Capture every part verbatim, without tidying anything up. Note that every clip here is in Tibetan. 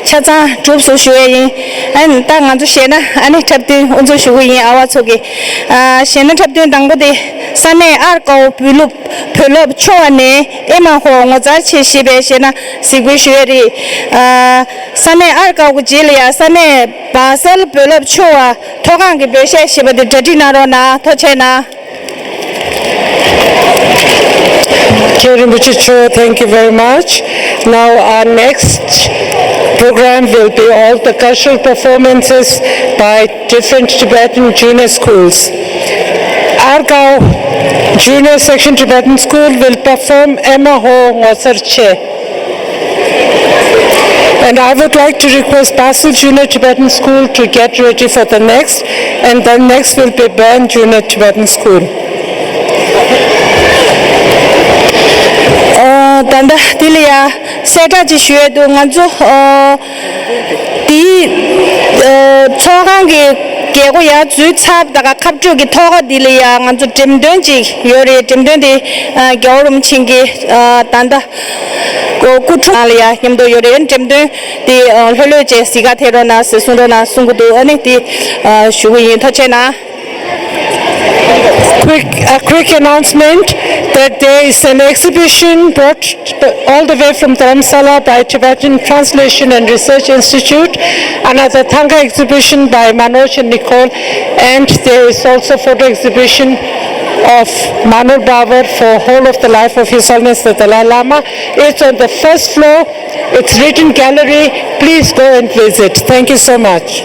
ཆ་ཚང་གྲུབ་སོང་ཞུ་ཡས་ཡིན། ཨ་ནི་ད་ང་ཚོ་གཞས་སྣ་ཨ་ནི་འཁྲབ་སྟོན་དབུ་འཛུགས་ཞུ་གི་ཡིན། ཨ་བ་ཚོ་གི་ཨ་གཞས་སྣ་འཁྲབ་སྟོན་དང་པོ་དེ་ས་གནས་ཨར་ཀའོ་བོད་སློབ་བོད་སློབ་ཆོས་བ་ནས་ཨེ་མ་ཧོ་ངོ་མཚར་ཆེ་ཞེས་པའི་གཞས་སྣ་གཟིགས་འབུལ་ཞུ་ཡས་རེད། ཨ་ས་གནས་ཨར་ཀའོ་གི་རྗེས་ལ་ཡ་ས་གནས་བ་སལ་བོད་སློབ་ཆོས་བ་མཐོ་སྒང་གི་བོད་གཞས་ཞེས་པ་དེ་གྲ་སྒྲིག་གནང་རོགས་གནང་། ཐུགས་རྗེ་གནང་། Khe Rinpoche Cho, thank you very much. Now our next program will be all the cultural performances by different Tibetan junior schools. Argao Junior Section Tibetan School will perform Ema Ho Ngosar Che. And I would like to request Basel Junior Tibetan School to get ready for the next, and then next will be Bern Junior Tibetan School. ཨོ། ད་ལྟ་དེ་ལ་ཡ་གསལ་བསྒྲགས་ཅིག་ཞུ་ཡས་འདུག་ང་ཚོ་ཨོ་དེའི་ཨོ་ཚོགས་ཁང་གི་རྒྱལ་སྒོ་ཡར་འཛུལ་ཚར། ད་ག་ཁ་སྤྲོད་ཀྱི་ཐོག་ཁ་འདི་ལ་ཡ་ང་ཚོ་འགྲེམས་སྟོན་ཅིག་ཡོད་རེད། འགྲེམས་སྟོན་དེ་ཨ་རྒྱལ་བ་རིན་པོ་ཆེ་གི་ཨ་ད་ལྟ་སྐུ་འཁྲུངས་ལ་ཡ་མཉམ་དུ་ཡོད་རེད། འགྲེམས་སྟོན་དེ་ཨ་ལྷོད་ལྷོད་བྱས་གཟིགས་ག་ཐེག་རོགས་གནང་ཟེར་གསུང་རོགས་གནང་གསུང་གི་འདུག་ཨ་ནི་དེ་ཨ་ཞུ་གི་ཡིན། ཐུགས་རྗེ་གནང་། Quick, a quick announcement that there is an exhibition brought all the way from Dharamsala by Tibetan Translation and Research Institute, another Thangka exhibition by Manoj and Nicole, and there is also photo exhibition of Manor Babar for whole of the life of His Holiness the Dalai Lama. It's on the first floor. It's written gallery. Please go and visit. Thank you so much.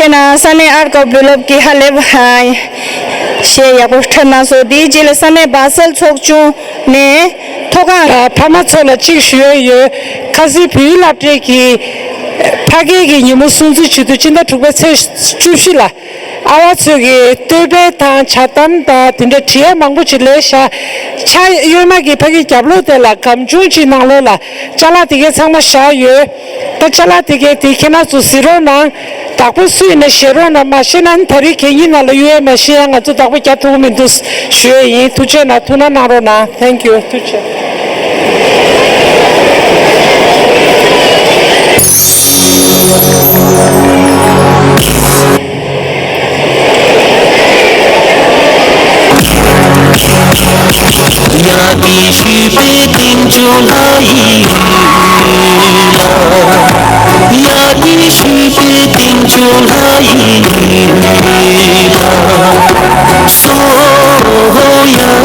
ན་ས་གནས་ཨར་ཀོ་བི་ལོབ་ཀྱི་ཧ་ལེབ་ཧ་གཞས་ཡག་པོ་འཁྲབ་གནང་སོང་། དེའི་རྗེས་ལ་ས་གནས་སྦ་སེལ་ཚོགས་ཆུང་ནས་ཐོག་ཁང་། ཨ། ཕ་མ་ཚོ་ལ་གཅིག་ཞུ་ཡ་ཡོད། ཁ་སང་བོད་ཡིག་སློབ་གྲྭའི་གི་ཕ་སྐད་ཀྱི་ཉིན་མོ་སྲུང་བརྩི་ཆེད་དུ་སྤྱི་ཟླ་དྲུག་པའི་ཚེས་བཅུ་བཞི་ལ་ཨ་བ་ཚོས་ཀྱི་བསྟོད་དཔལ་དང་ཇ་དམ་དང་དེ་འདྲ་བྲིས་ཡ་མང་པོ་ཅིག་ལས་བཞག་ཕྱག་གཡོན་མ་གི་ཕ་གི་རྒྱབ་ལོགས་དེ་ལ་སྒམ་ཆུང་ཅིག་ནང་ལོགས་ལ་ཅ་ལག་དེ་གའི་ཚང་མ་བཞག་ཡོད། ད་ཅ་ལག་དེ་གའི་དེ་ཁྱེད་རང་ཚོ་གཟིགས་རོགས་གནང་། བདག་པོ་སུ་ཡིན་ན་ཤེས་རོགས་གནང་། མ་ཤེས་ན་ད་རེས་གད་སྙིགས་ནང་ལ་གཡུག་ཡ་མ་ཤེས་ཡ་ང་ཚོ་བདག་པོ་རྒྱག་ཐུབ་ཀྱི་མི་འདུག་ཞུ་ཡ་ཡིན། ཐུགས་རྗེ་གནང་། ཐུགས་སྣང་གནང་རོགས་གནང་། Thank you། ཐུགས་རྗེ་ཆེ། ཡ་གི་ཞུས་པའི་དེང་ཆུ་ལྷ་ཡི་ཡུལ་ལ། ཡ་གི་ཞུས་པའི་དེང་ཆུ་ལྷ་ཡི་ཡུལ་ལ། སོ་ཡ་ལ།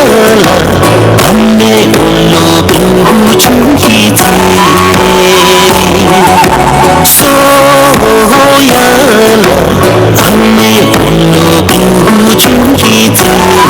ཨ་མའི་འོ་ལོ་བུ་ཆུང་གི་ཚེ། སོ་ཡ་ལ། ཨ་མའི་འོ་ལོ་བུ་ཆུང་གི་ཚེ།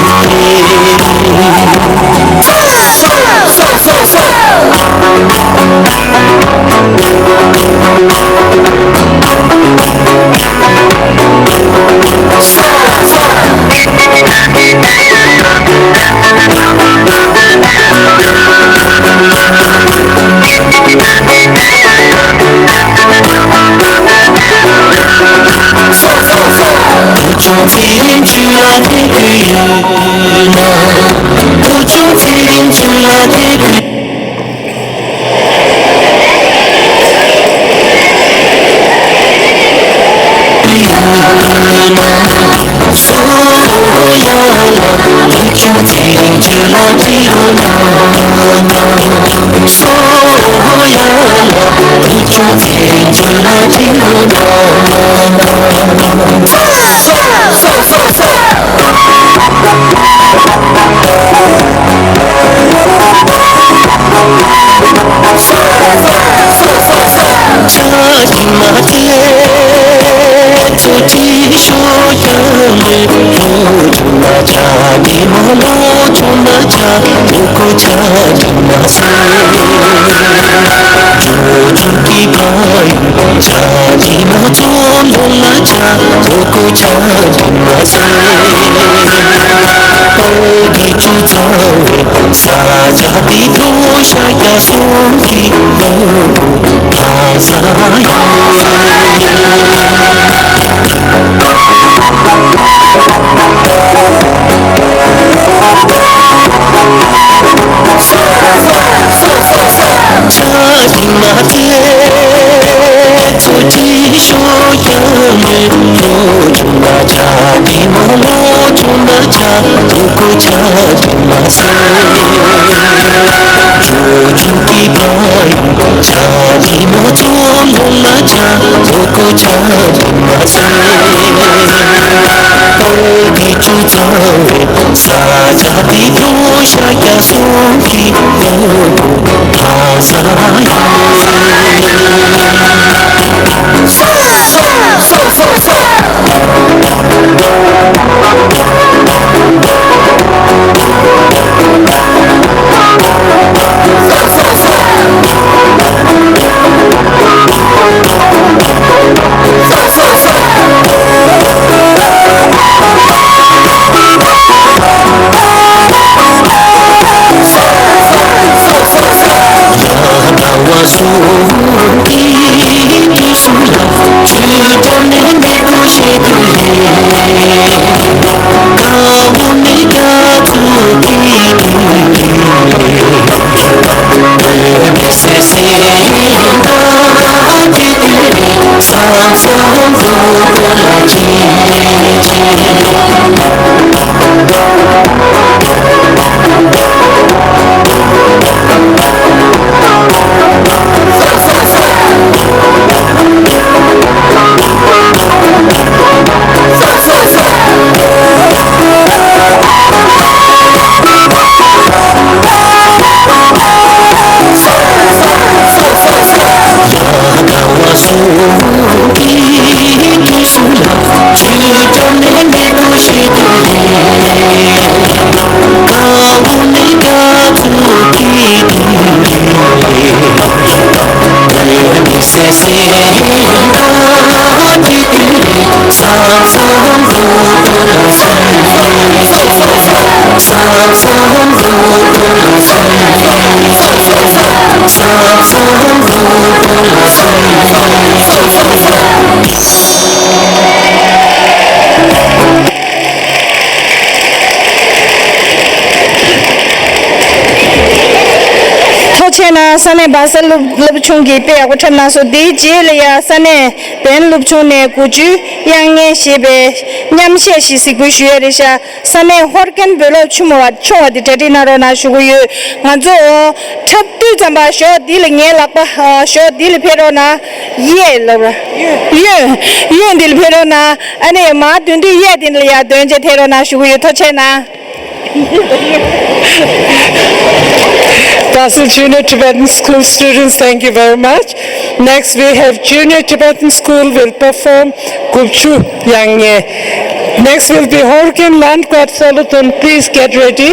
ཐུགས་རྗེ་གནང་། ས་གནས་བལ་བཟའ་སློབ་སློབ་ཆུང་གིས་དཔེ་ཡག་པོ་འཁྲབ་གནང་སོང་། དེའི་རྗེས་ལ་ཡང་ས་གནས་བན་སློབ་ཆུང་ནས་གོ་ཆོད་དབྱངས་སྙན་ཞེས་པའི་མཉམ་གཞས་ཤིག་གཟིགས་འབུལ་ཞུ་ཡས་རེད་ཤག་ས་གནས་ཧོར་ཀན་བོད་སློབ་ཆུང་བ་ཆུང་བ་དེ་གྲ་སྒྲིག་གནང་རོགས་གནང་ཞུ་གི་ཡོད། ང་ཚོ་འཁྲབ་དུས་ཙམ་པ་ཞོགས་འདི་ལ་ངའི་ལག་པ་ཞོགས་འདི་ལ་ཕེབས་རོགས་གནང་། གཡས་ལབ་ར། གཡོན། གཡོན་འདི་ལ་ཕེབས་རོགས་གནང་། ཨ་ནི་མར་འདོན་དུས་གཡས་འདི་ལ་ཡར་འདོན་བྱས་ཕེབས་རོགས་གནང་ཞུ་གི་ཡོད། ཐུགས་རྗེ་གནང་། Basel Junior Tibetan School students, thank you very much. Next, we have Junior Tibetan School will perform Gupchu Yangye. Next will be Horkin Landquart Solothurn. Please get ready.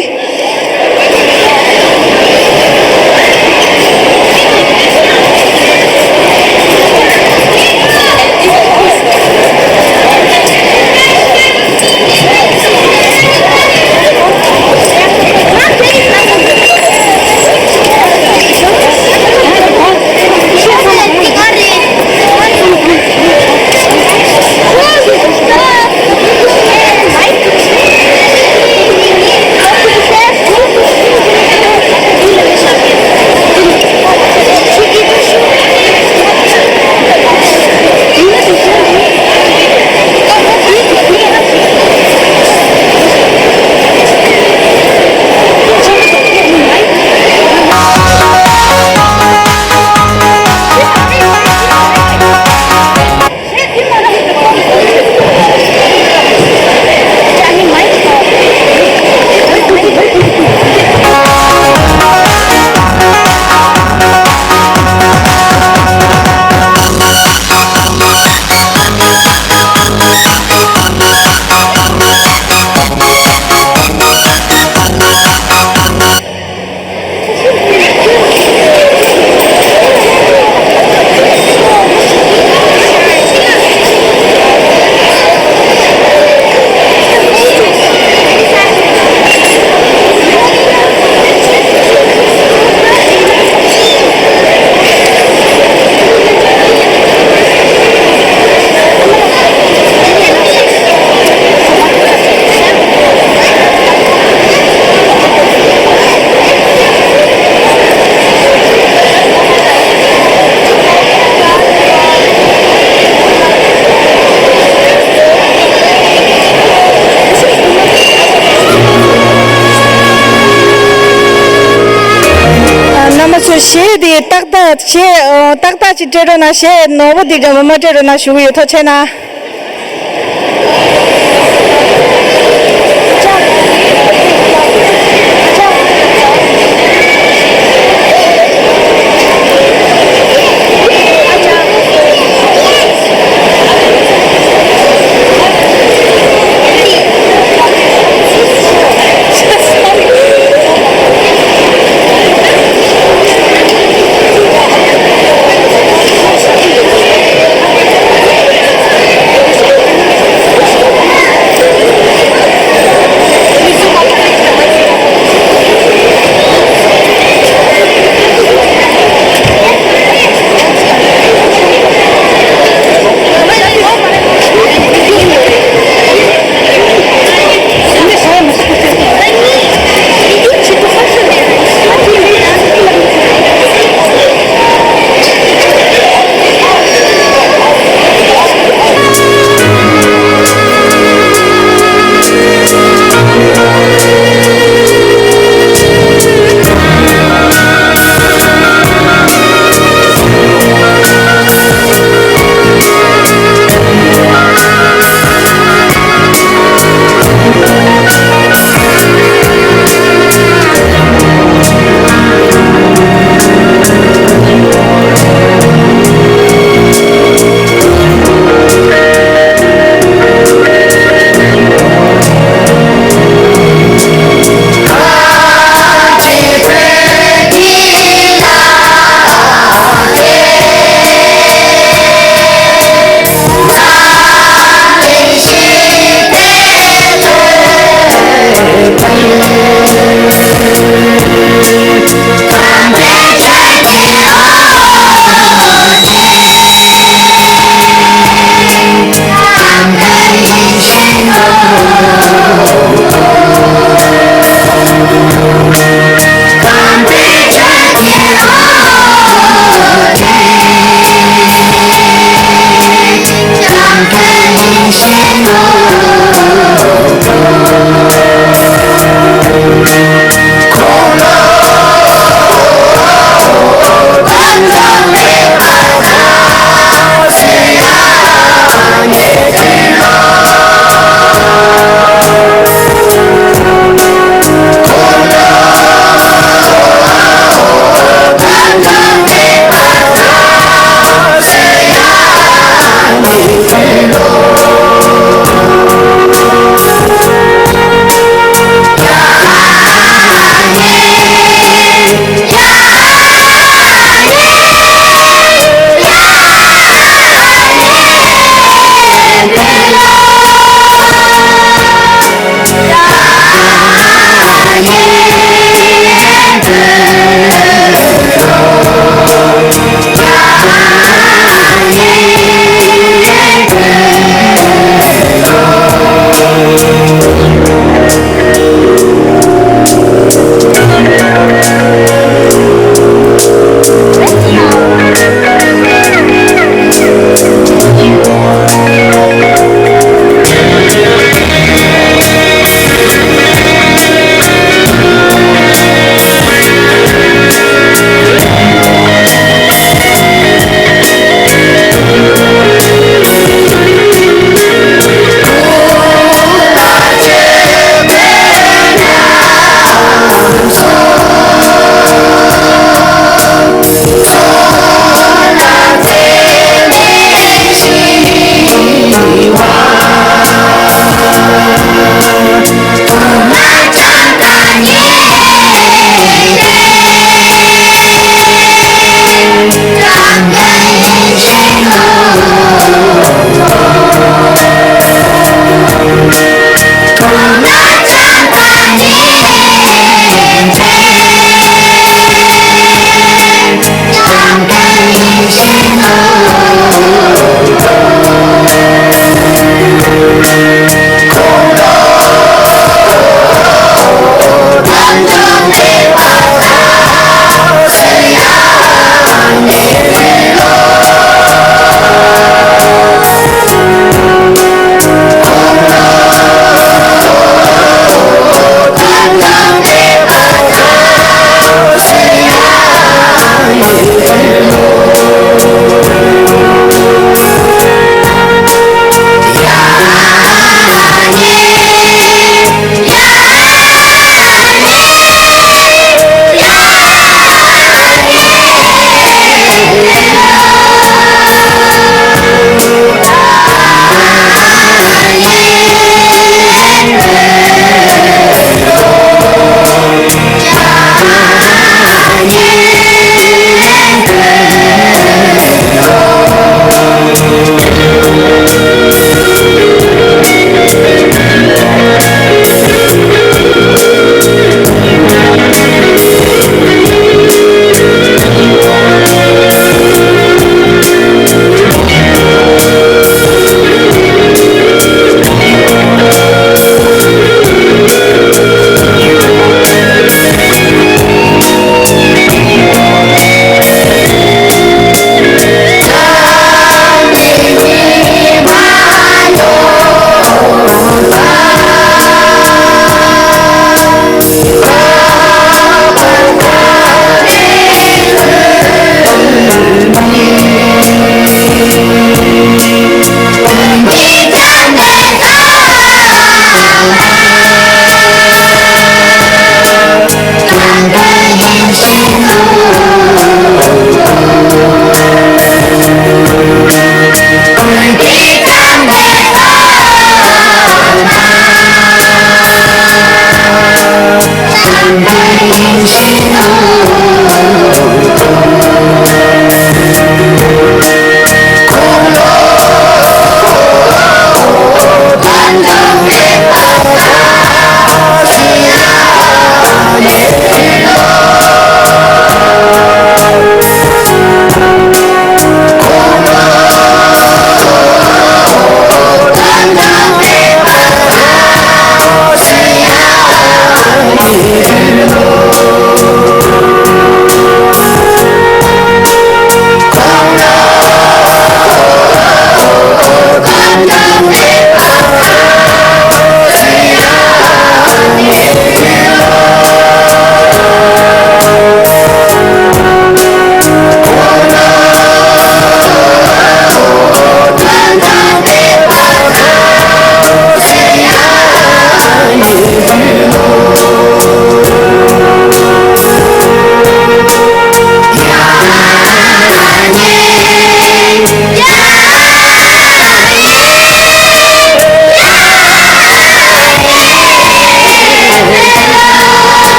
རྣམ་པ་ཚོ་གཞས་དེ་ཏག་ཏག་གཞས་ཏག་ཏག་ཅིག་སྤྲད་རོགས་གནང་། གཞས་ནོར་བུ་དེ་ག་མ་མ་སྤྲད་རོགས་གནང་ཞུ་གི་ཡོད། ཐུགས་རྗེ་གནང་།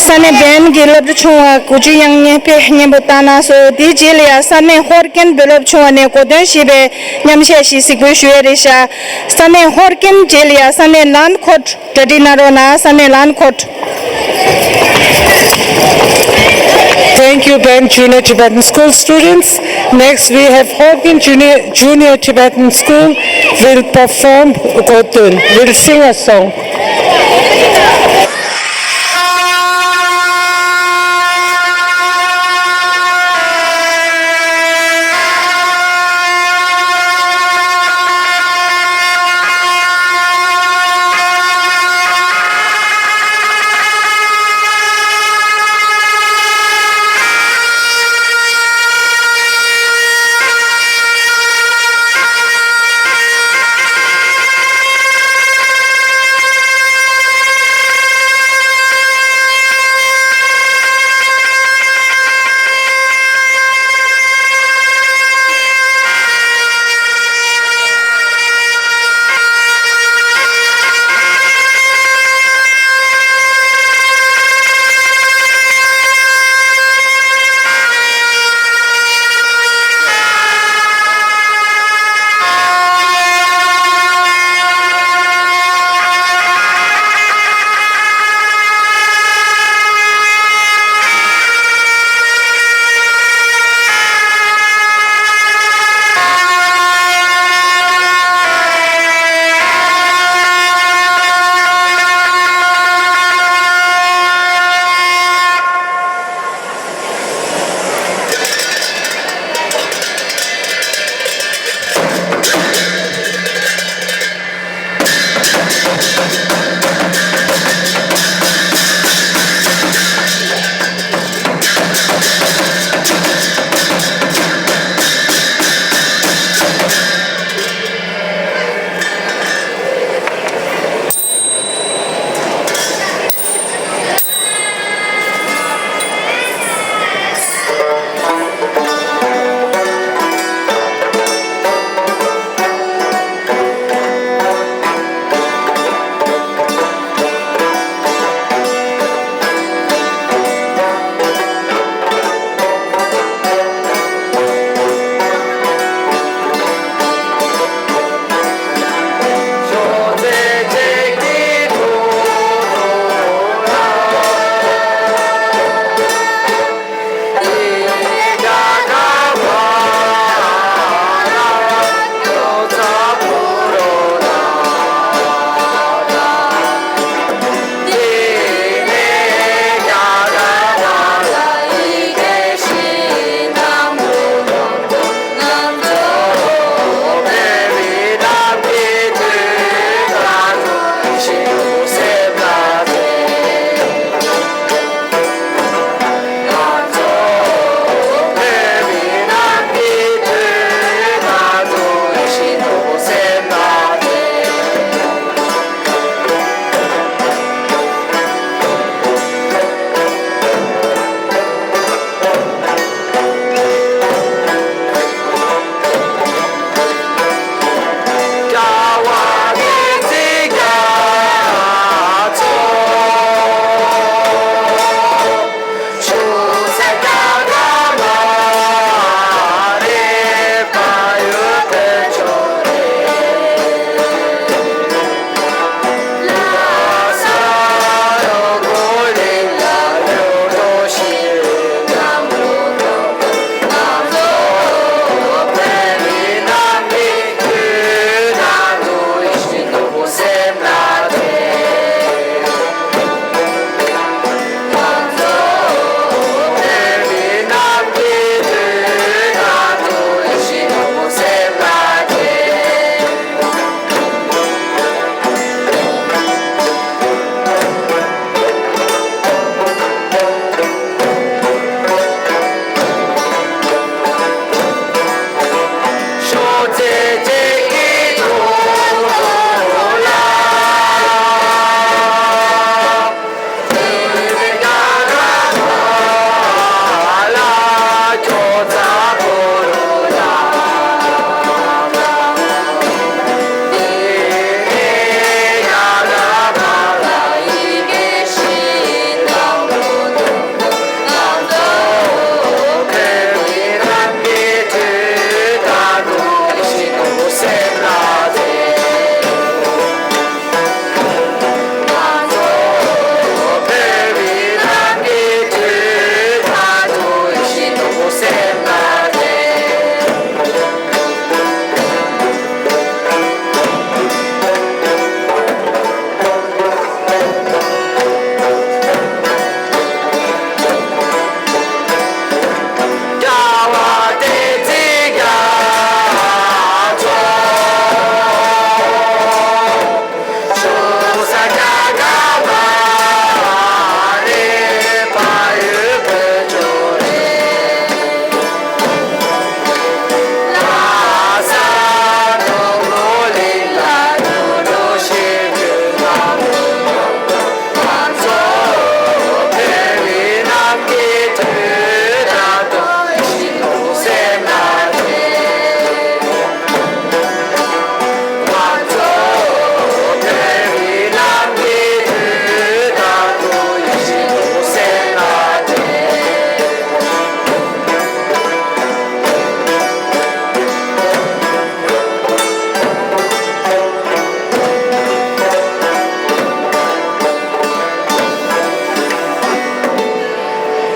ས་གནས་བན་གྱི་སློབ་གྲྭ་ཆུང་བ་གུ་ཅུ་དབྱངས་སྙན་ཕེབས་སྙན་པོ་བཏང་གནང་སོང་། དེའི་རྗེས་ལ་ཡང་ས་གནས་ཧོར་ཀན་བུ་སློབ་ཆུང་བ་ནས་གོ་སྟོན་ཞེས་པའི་མཉམ་གཞས་ཤིག་གཟིགས་འབུལ་ཞུ་ཡས་རེད་ཤག་ས་གནས་ཧོར་ཀན་རྗེས་ལ་ཡང་ས་གནས་ལན་ཁོད་གྲ་སྒྲིག་གནང་རོགས་གནང་། ས་གནས་ལན་ཁོད། Thank you, Band Junior Tibetan School students. Next, we have Horkin Junior, Junior Tibetan School will perform Gotun, will sing a song.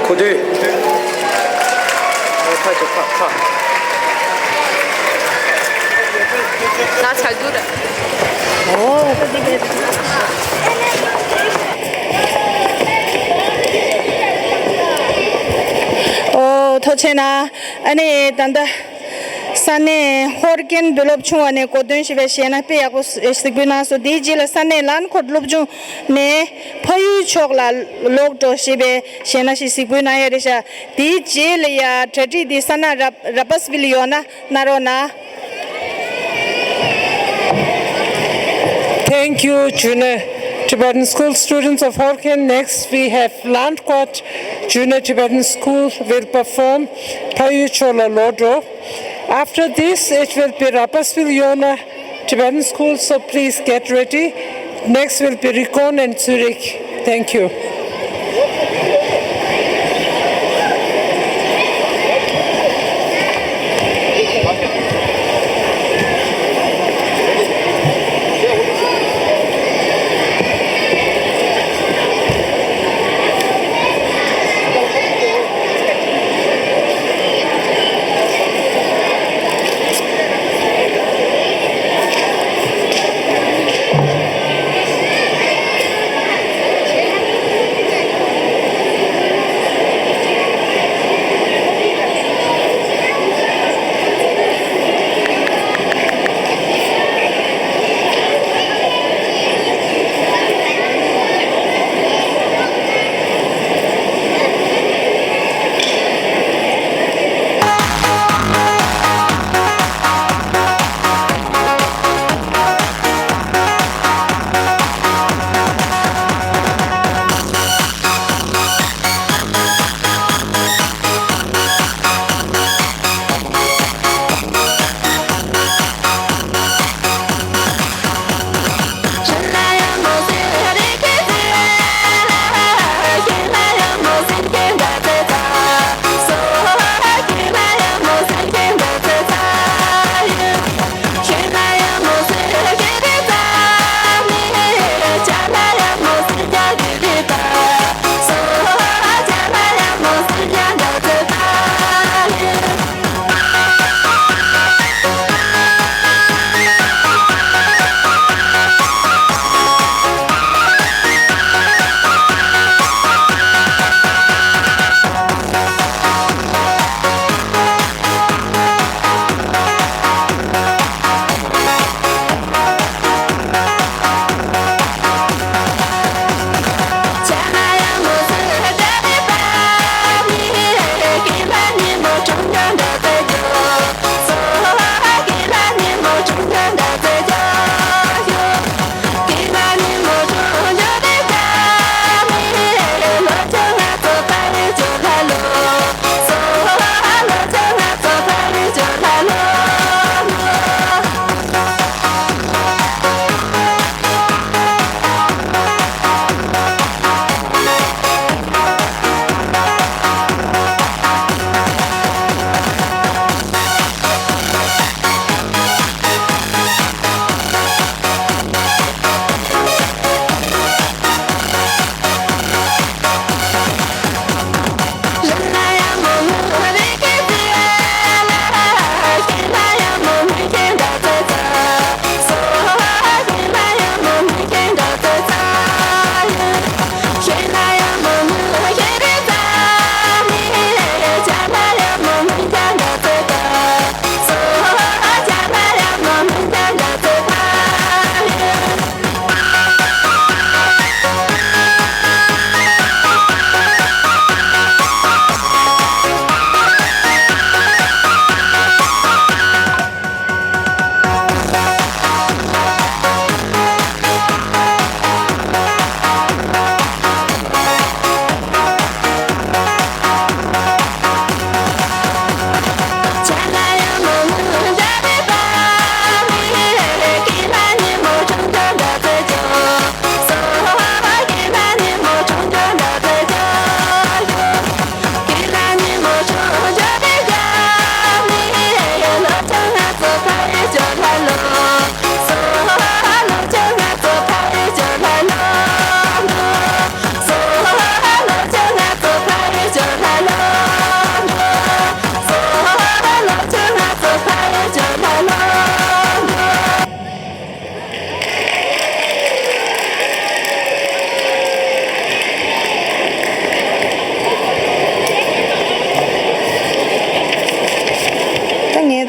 གོ་དུས། ཨོ་ཁ་ཆེ་ཁ་ཁ། ང་ཚ་རྒྱུ་ར། ཨོ། ཨོ་ཐུགས་རྗེ་གནང་། ཨ་ནི་ད་ལྟ། ས་གནས་ཧོར་རྒན་དུད་སློབ་ཆུང་བ་ནས་གོ་སྟོན་ཞེས་པའི་གཞས་སྣ་དཔེ་ཡག་པོ་གཟིགས་འབུལ་གནང་སོང་། དེའི་རྗེས་ལ་ས་གནས་ལན་ཁོར་སློབ་ཆུང་ནས་ཕ་ཡུལ་ཕྱོགས་ལ་ལོག་འགྲོ་ཞེས་པའི་གཞས་སྣ་ཞིག་གཟིགས་འབུལ་གནང་ཡ་རེད་ཤག་དེའི་རྗེས་ལ་ཡ་གྲ་སྒྲིག་འདི་ས་གནས་ར་ར་པ་སི་ཝིལ་ཡོད་ན་གནང་རོགས་གནང་། Thank you, Junior Tibetan School students of Horken. Next, we have Landquart Junior Tibetan School will perform Phayu Chola Lodro. After this, it will be Rapasville Yona Tibetan School, so please get ready. Next will be Rikon and Zurich. Thank you.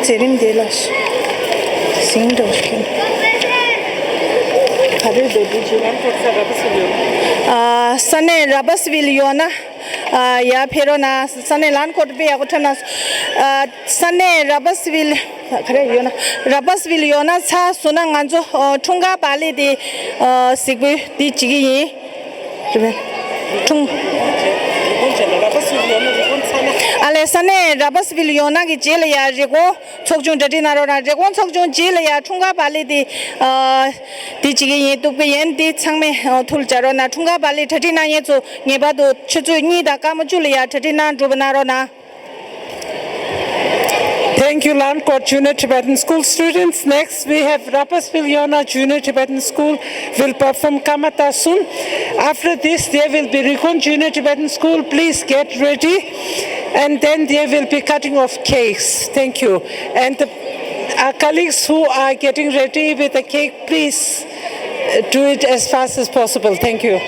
ཟེ་རིང་དེ་ལ་ཟིང་འགྲོ་ཞིག་ག་རེ་འདུག་དེ་ཅི། ཨ། ས་གནས་ར་བ་སི་ཝིལ་ཡོད་ན། ཨ། ཡར་ཕེབས་རོགས་གནང་། ས་གནས་ལན་ཀོད་དཔེ་ཡག་པོ་འཁྲབ་གནང་། ཨ། ས་གནས་ར་བ་སི་ཝིལ་ག་རེ་ཡོད་ན། ར་བ་སི་ཝིལ་ཡོད་ན་ཚ་སོང་ན་ང་ཚོ་ཨ་འཁྲུངས་སྐར་བག་ལེབ་དེ་ཨ་གཟིགས་འབུལ་དེ་བྱེད་ཀྱི་ཡིན། རེད་པས། འཁྲུངས། ཨ་ལས། ས་གནས་ར་བ་སི་ཝིལ་ཡོད་ན་གི་རྗེས་ལ་ཡ་རི་ཀོན་ཚོགས་ཆུང་གྲ་སྒྲིག་གནང་རོགས་གནང་། རི་ཀོན་ཚོགས་ཆུང་རྗེས་ལ་ཡ་འཁྲུངས་སྐར་བག་ལེབ་དེ་ཨ་དེ་བྱེད་ཀྱི་ཡིན། གཏུབ་ཀྱི་ཡིན། དེ་ཚང་མས་ཨ་ཐུགས་ལ་འཇགས་རོགས་གནང་། འཁྲུངས་སྐར་བག་ལེབ་གྲ་སྒྲིག་གནང་མཁན་ཚོ་ངེས་པར་དུ་ཆུ་ཚོད་གཉིས་དང་སྐར་མ་བཅུ་ལ་ཡ་གྲ་སྒྲིག་གནང་འགྲུབ་པ་གནང་རོགས་གནང་། Thank you, Lankot Junior Tibetan School students. Next, we have Rapperswil-Yona Junior Tibetan School will perform Kamata soon. After this, there will be Rikon Junior Tibetan School. Please get ready. And then there will be cutting of cakes. Thank you. And the, our colleagues who are getting ready with the cake, please do it as fast as possible. Thank you.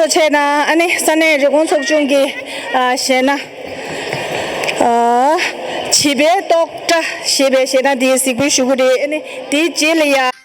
ཐུགས་རྗེ་གནང་། ཨ་ནི་ས་གནས་རི་ཀོན་ཚོགས་ཆུང་གི་ཨ་གཞས་སྣ་ཨ་བྱིས་པའི་རྟོག་སྒྲ་ཞེས་པའི་གཞས་སྣ་འདི་གཟིགས་འབུལ་ཞུ་གི་རེད། ཨ་ནི་དེའི་རྗེས་ལ་ཡ།